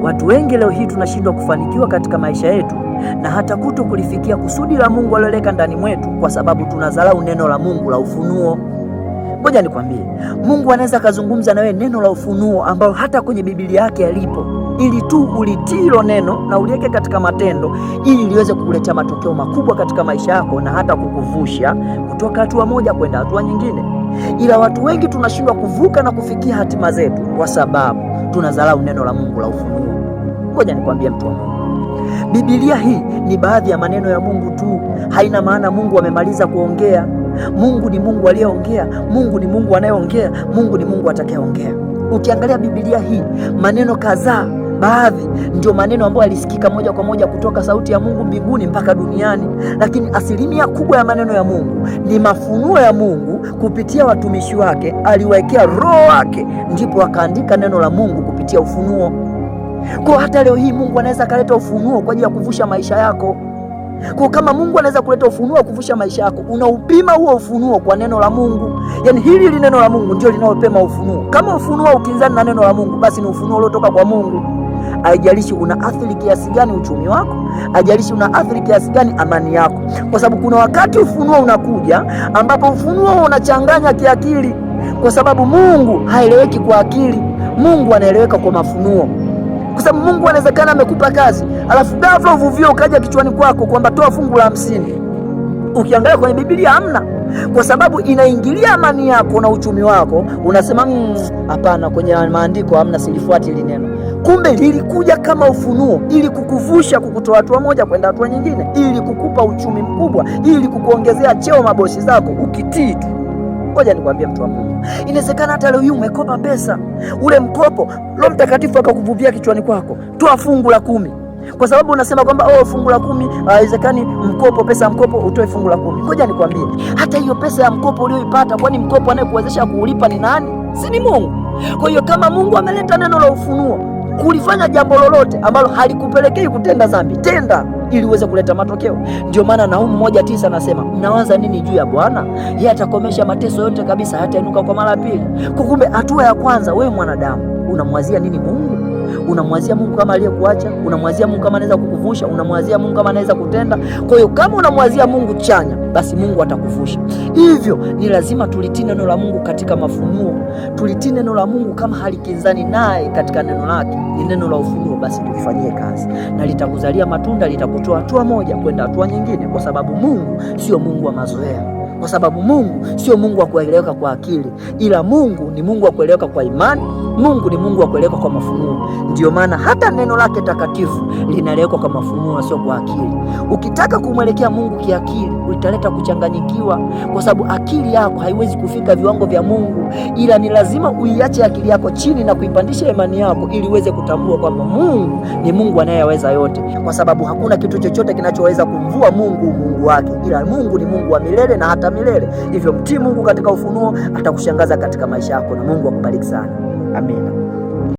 Watu wengi leo hii tunashindwa kufanikiwa katika maisha yetu na hata kuto kulifikia kusudi la Mungu aliloweka ndani mwetu, kwa sababu tunadharau neno la Mungu la ufunuo. Ngoja nikwambie, Mungu anaweza akazungumza na wewe neno la ufunuo ambalo hata kwenye Biblia yake alipo, ili tu ulitii hilo neno na uliweke katika matendo, ili liweze kukuletea matokeo makubwa katika maisha yako na hata kukuvusha kutoka hatua moja kwenda hatua nyingine. Ila watu wengi tunashindwa kuvuka na kufikia hatima zetu kwa sababu tunadharau neno la Mungu la ufunuo. Ngoja nikwambie mtu wa Mungu, Biblia hii ni baadhi ya maneno ya Mungu tu, haina maana Mungu amemaliza kuongea. Mungu ni Mungu aliyeongea, Mungu ni Mungu anayeongea, Mungu ni Mungu atakayeongea. Ukiangalia Biblia hii maneno kadhaa, baadhi ndio maneno ambayo yalisikika moja kwa moja kutoka sauti ya Mungu mbinguni mpaka duniani, lakini asilimia kubwa ya maneno ya Mungu ni mafunuo ya Mungu kupitia watumishi wake, aliwaekea Roho wake, ndipo akaandika neno la Mungu kupitia ufunuo. Kwa hata leo hii Mungu anaweza akaleta ufunuo kwa ajili ya kuvusha maisha yako. Kwa kama Mungu anaweza kuleta ufunuo kuvusha maisha yako, unaupima huo ufunuo kwa neno la Mungu. Yaani hili li neno la Mungu ndio linalopema ufunuo. Kama ufunuo ukinzani na neno la Mungu, basi ni ufunuo uliotoka kwa Mungu. Haijalishi unaathiri kiasi gani uchumi wako, haijalishi unaathiri kiasi gani amani yako, kwa sababu kuna wakati ufunuo unakuja ambapo ufunuo unachanganya kiakili, kwa sababu Mungu haeleweki kwa akili. Mungu anaeleweka kwa mafunuo kwa sababu Mungu anawezekana amekupa kazi alafu ghafla uvuvio ukaja kichwani kwako kwamba toa fungu la 50. Ukiangalia kwenye Biblia hamna, kwa sababu inaingilia amani yako na uchumi wako. Unasema hapana, kwenye maandiko hamna, silifuati hili neno. Kumbe lilikuja kama ufunuo ili kukuvusha, kukutoa hatua moja kwenda hatua nyingine, ili kukupa uchumi mkubwa, ili kukuongezea cheo mabosi zako, ukitii tu. Ngoja nikwambie mtu wa Mungu, inawezekana hata leo hii umekopa pesa, ule mkopo Roho Mtakatifu akakuvuvia kichwani kwako, toa fungu la 10, kwa sababu unasema kwamba oh, fungu la 10 haiwezekani, mkopo, pesa ya mkopo utoe fungu la 10. Ngoja nikwambie, hata hiyo pesa ya mkopo uliyoipata, kwani mkopo anayekuwezesha kuulipa ni nani? Si ni Mungu? Kwa hiyo kama Mungu ameleta neno la ufunuo kulifanya jambo lolote ambalo halikupelekei kutenda dhambi, tenda ili uweze kuleta matokeo. Ndio maana Naumu 1:9 anasema, mnawaza nini juu ya Bwana? Yeye atakomesha mateso yote kabisa, hatainuka kwa mara pili. Kumbe hatua ya kwanza, wewe mwanadamu, unamwazia nini Mungu? Unamwazia Mungu kama aliyekuacha? Unamwazia Mungu kama anaweza kukuvusha? Unamwazia Mungu kama anaweza kutenda? Kwa hiyo kama unamwazia Mungu chanya, basi Mungu atakuvusha. Hivyo ni lazima tulitii neno la Mungu katika mafunuo, tulitii neno la Mungu kama halikinzani naye katika neno lake, ni neno la ufunuo, basi tulifanyie kazi na litakuzalia matunda, litakutoa hatua moja kwenda hatua nyingine, kwa sababu Mungu sio Mungu wa mazoea, kwa sababu Mungu sio Mungu wa kueleweka kwa akili, ila Mungu ni Mungu wa kueleweka kwa imani. Mungu ni Mungu wa kueleweka kwa mafunuo. Ndio maana hata neno lake takatifu linaelewekwa kwa mafunuo, sio kwa akili. Ukitaka kumwelekea Mungu kiakili, utaleta kuchanganyikiwa, kwa sababu akili yako haiwezi kufika viwango vya Mungu, ila ni lazima uiache akili yako chini na kuipandisha imani yako, ili uweze kutambua kwamba Mungu ni Mungu anayeweza yote, kwa sababu hakuna kitu chochote kinachoweza kumvua Mungu Mungu wake, ila Mungu ni Mungu wa milele na hata milele. Hivyo mtii Mungu katika ufunuo, atakushangaza katika maisha yako, na Mungu akubariki sana. Amina.